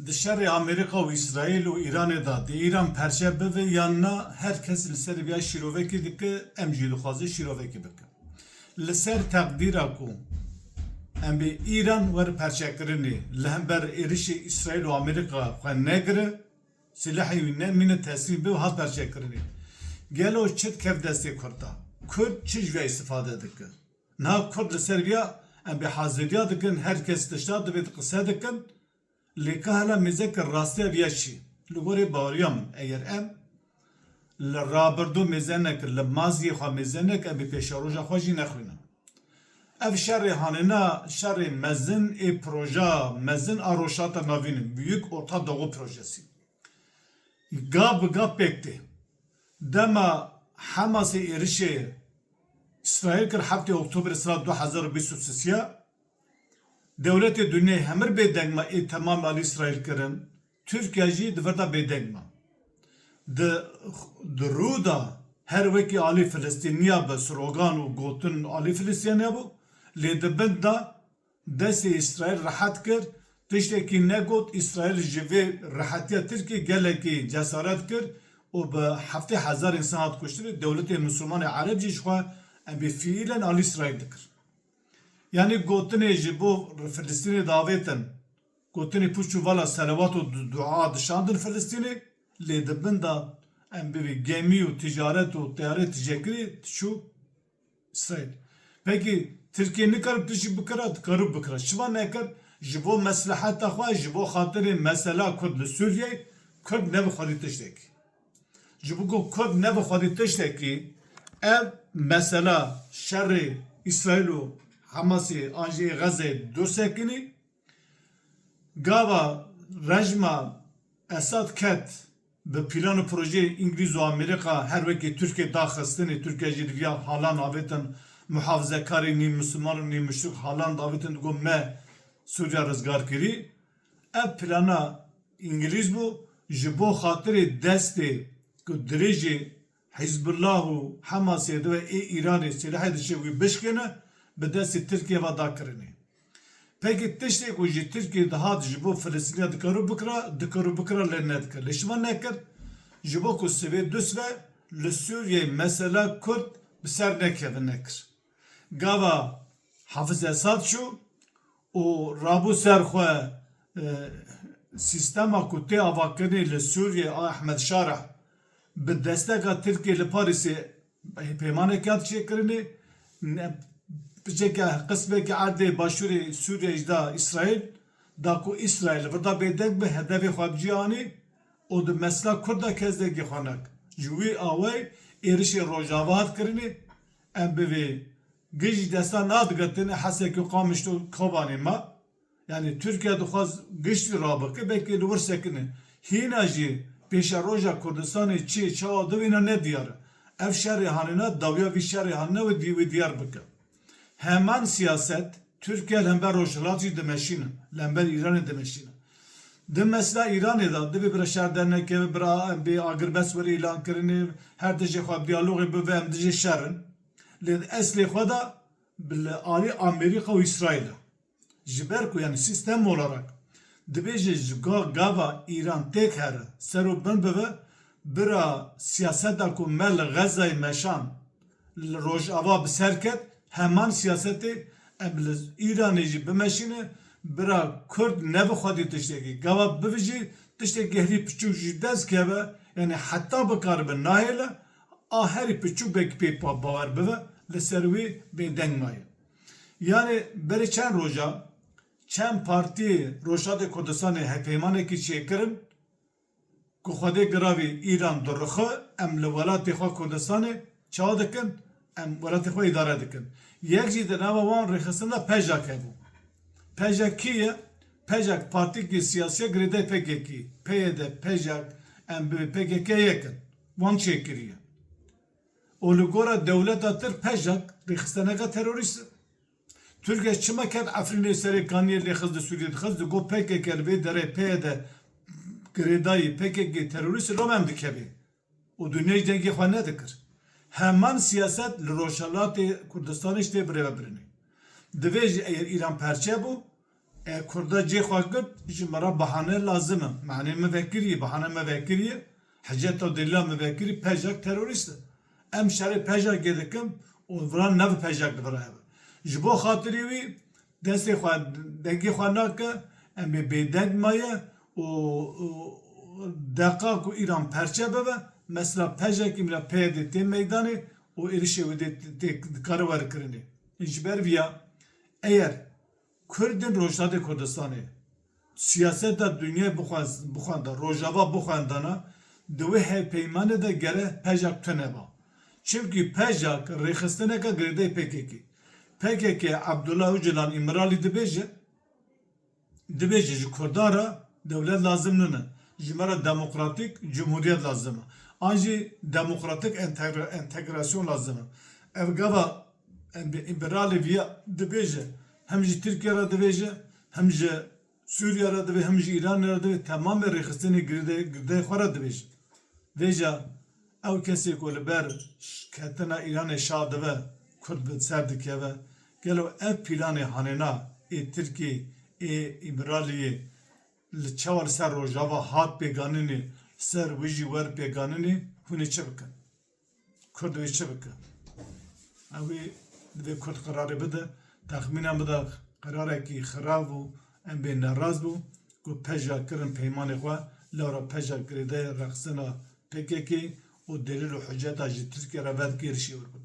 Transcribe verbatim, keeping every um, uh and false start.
Di şerê Amerîka û Îsraîl û Îranê de, di Îran perçe bibe yan na, her kes li ser viya şîrovekî dike, em jî dixwaze şîrovekî bike. Li ser teqdîra ku em bê Îran were perçekirinê, li hember êrişê Îsraîl û Amerîka xwe negire, silahê wî nemîne, teslîm bibe, hat perçekirinê. Gelo çi dikeve destê Kurda? Kurd çi ji vê îstifade dike? Niha Kurd li ser viya em bê haziriya dikin, her kes tişta divê qise dikin. Lê ka hela mêze kir rastiya viya çi? Li gorê baweriya min, eger em li rabirdû mêze nekir, li maziyê xwe mêze nekir, em ê pêşeroja xwe jî nexwînin. Ev şerê hanêna, şerê mezin ê proja mezin a Rojhilata Navîn in, Büyük Orta Doğu Projesi. Gav bi gav pêk tê. Dema Hamasê êrişê Îsraîl kir heftê Oktoberê sala du hezar û bîst û sisiya, dewletê dinyayê hemir bêdeng ma ê temam alî Îsraîl kirin, Tirkiye jî di vir de bêdeng ma. Di, di rû de her wekî alî Filistîniya bi slogan û gotin alî Filistîniya bû, lê di bin de destê Îsraîl rehet kir, tiştekî negot. Îsraîl ji vê rehetiya Tirkiyê gelekî cesaret kir û bi heftê hezar însan hat kuştin. Dewletê Mislimanê Ereb jî ji xwe em bê fiîlen alî Îsraîl dikir. Yanî gotinê ji bo Filistînê davêtin, gotinê pûç û vala selewat û du-, dua dişandin Filistînê, lê di bin de em bivê gemî û ticaret û teyarê tijekirî diçû Îsraîl. Pekî Tirkiye nikare tiştî bikira, dikare bikira. Çima nekir? Ji bo mesleheta xwe, ji bo xatirê mesela Kurd li Sûriyeyê, Kurd nebe xwedî tiştekî. Ji bo ku Kurd nebe xwedî tiştekî, ev mesela şerê Îsraîl û Hamasê an jî ê Xezeyê dûr sekinî, gava rejma Esad ket bi plan û projeyê Îngilîz û Amerîka, her wekî Tirkiye daxistinê, Tirkiye jî di viya halan avêtin, muhafizekarê nî misliman û nî muşrik halan davêtin, digot me Sûriya rizgar kirî. Ev plana Îngilîz bû, ji bo xatirê destê ku dirêjê Hizbullah û Hamasê dibe ê Îranê silahê diçe wî bişkêne, bi destê Tirkiye ve dakirinê. Pekî tiştê ku ji Tirkiye dihat ji bo Filistîniya dikar û bikira, dikar û bikira lê nedikir. Lê çima nekir? Ji bo ku sivê dust ve li Sûriyeyê mesela Kurd bi ser nekeve nekir. Gava Hafiz Esad çû û rabû ser xwe, e, sîstema ku tê avakirinê li Sûriyê a Ehmed Şarah bi desteka Tirkiyê li Parîsê peymaneke hat çêkirinê, ne, piçeke qismeke erdê başûrê Sûriyê jî da Îsraîl, da ku Îsraîl li vir da bêdeng be, hedefê xwe bi cî anî û di mesela Kurda kes dengê xwe nek. Ji wî awayî êrişê Rojava hat kirinê, em bi vê Giş jî desta nadigitinê, Hesekê û Qamişlo û Kobanê ma. Yanî Tirkiye dixwaz giş jî rabike, belkî li wir sekine. Hîna jî pêşeroja Kurdistanê çi, çawa divîna ne diyar e. Ev şerê hanêna, dawiya vî şerê hanine wê dî-, wê diyar bike. Heman siyaset Tirkiye li hember Rojhilat jî dimeşîne, li hember Îranê dimeşîne. Di mesela Îranê de divê bira şer dernekeve, bira em bê agirbest were îlan kirinê, her dijê xwe diyalogê bibe, em dijê şer in. Lê di eslê xwe de bi li alî Amerîka û Îsraîl e. Ji ber ku, yanî, sîstem olarak dibêje ji ga-, gava Îran têk here, ser û bin bibe, bira siyaseta ku me li Xezayê meşan, li Rojava bi ser ket, heman siyasetê em li Îranê jî bimeşîne, bira Kurd nebe xwedî tiştekî. Gava bibe jî tiştekî herî piçûk jî dest keve, yanî heta bikaribe nahêle, a herî piçûk belkî pê pa-, bawer bibe, li ser wî bêdeng maye. Yanî berê çend roja çend partî Rojhilatê Kurdistanê hevpeymanekî çêkirin ku Xwedê giravî Îran dirixe, em li welatê xwe Kurdistanê çawa dikin, em welatê xwe îdare dikin. Yek jî di nava wan rêxistin de PJAK hebû. PJAK kî ye? PJAK partîkê siyasî ye girêdayî PKK. PYD, PJAK, em bi PKK yek in. Wan çêkiriye. Û li gora dewleta tir PJAK rêxistineka terorîst e. Tirkiye çima ket Efrînê serê kaniyê lê xist li Sûriyê dixist, digot PKK li vê derê PYD girêdayî, PKK terorîst e, lom em dikevê. Û dinya jî dengê xwe nedikir. Heman siyaset li Rojhelatê Kurdistanê jî tê birêvebirinê. Divê jî eger Îran perçe bû, E, Kurda cê xwe girt, ji me re bahane lazim e. Manê me vekiriye, bahane me vekiriye, hiceta delîla me vekirî, Pejak terorîst e. Em şerê Pejagê dikim û vira nev Pejak li vira hebe. Ji bo xatirî wî destê xwe, dengê xwe nake, em ê bêdeng maye û, û deqa ku Îran perçe bibe, mesela Pejak îmra P Y D tê meydanê û êrişê wê dê tê, tê dikare were kirinê. Ji ber viya, eyer Kurdên Rojhilatê Kurdistanê siyaseta dinyayê bixwaz-, bixwenda, Rojava bixwendana, di wê hevpeymanê de gere Pejak tune ba. Çimkî Pejak rêxistineke girêdayî P K K. P K K Abdullah Ocalan Îmralî dibêje, dibêje ji Kurdan re dewlet lazim nine. Ji me re demokratîk cumhuriyet lazim e. An jî demokratîk entegre-, entegrasyon lazim e. Ev gava em bi Îmralî viya dibêje, hem ji Tirkiye re dibêje, hem ji Sûriye re dibê, hem ji Îranê re dibê, temamê rêxistinê girêdayî, girêdayî xwe re dibêje. Vêca ew kesê ku li ber ş-, ketina Îranê şa dibe, Kurd bi ser dikeve. Gelo ev planê hanêna ê Tirkî, ê Îmraliyê li çawa li ser Rojava hat pêganinê, li ser wî jî wer pêganinê, hûn ê çi bikin? Kurd wê çi bike? Ew ê divê Kurd qerarê bide. Texmîna min de qerarekî xirab û em bê nerast bû ku Pejak kirin peymanê xwe, lewra Pejak girêdayî rexsina P K K û delîl û hiceta ji Tirkiye re vedikê êrişê wir bû.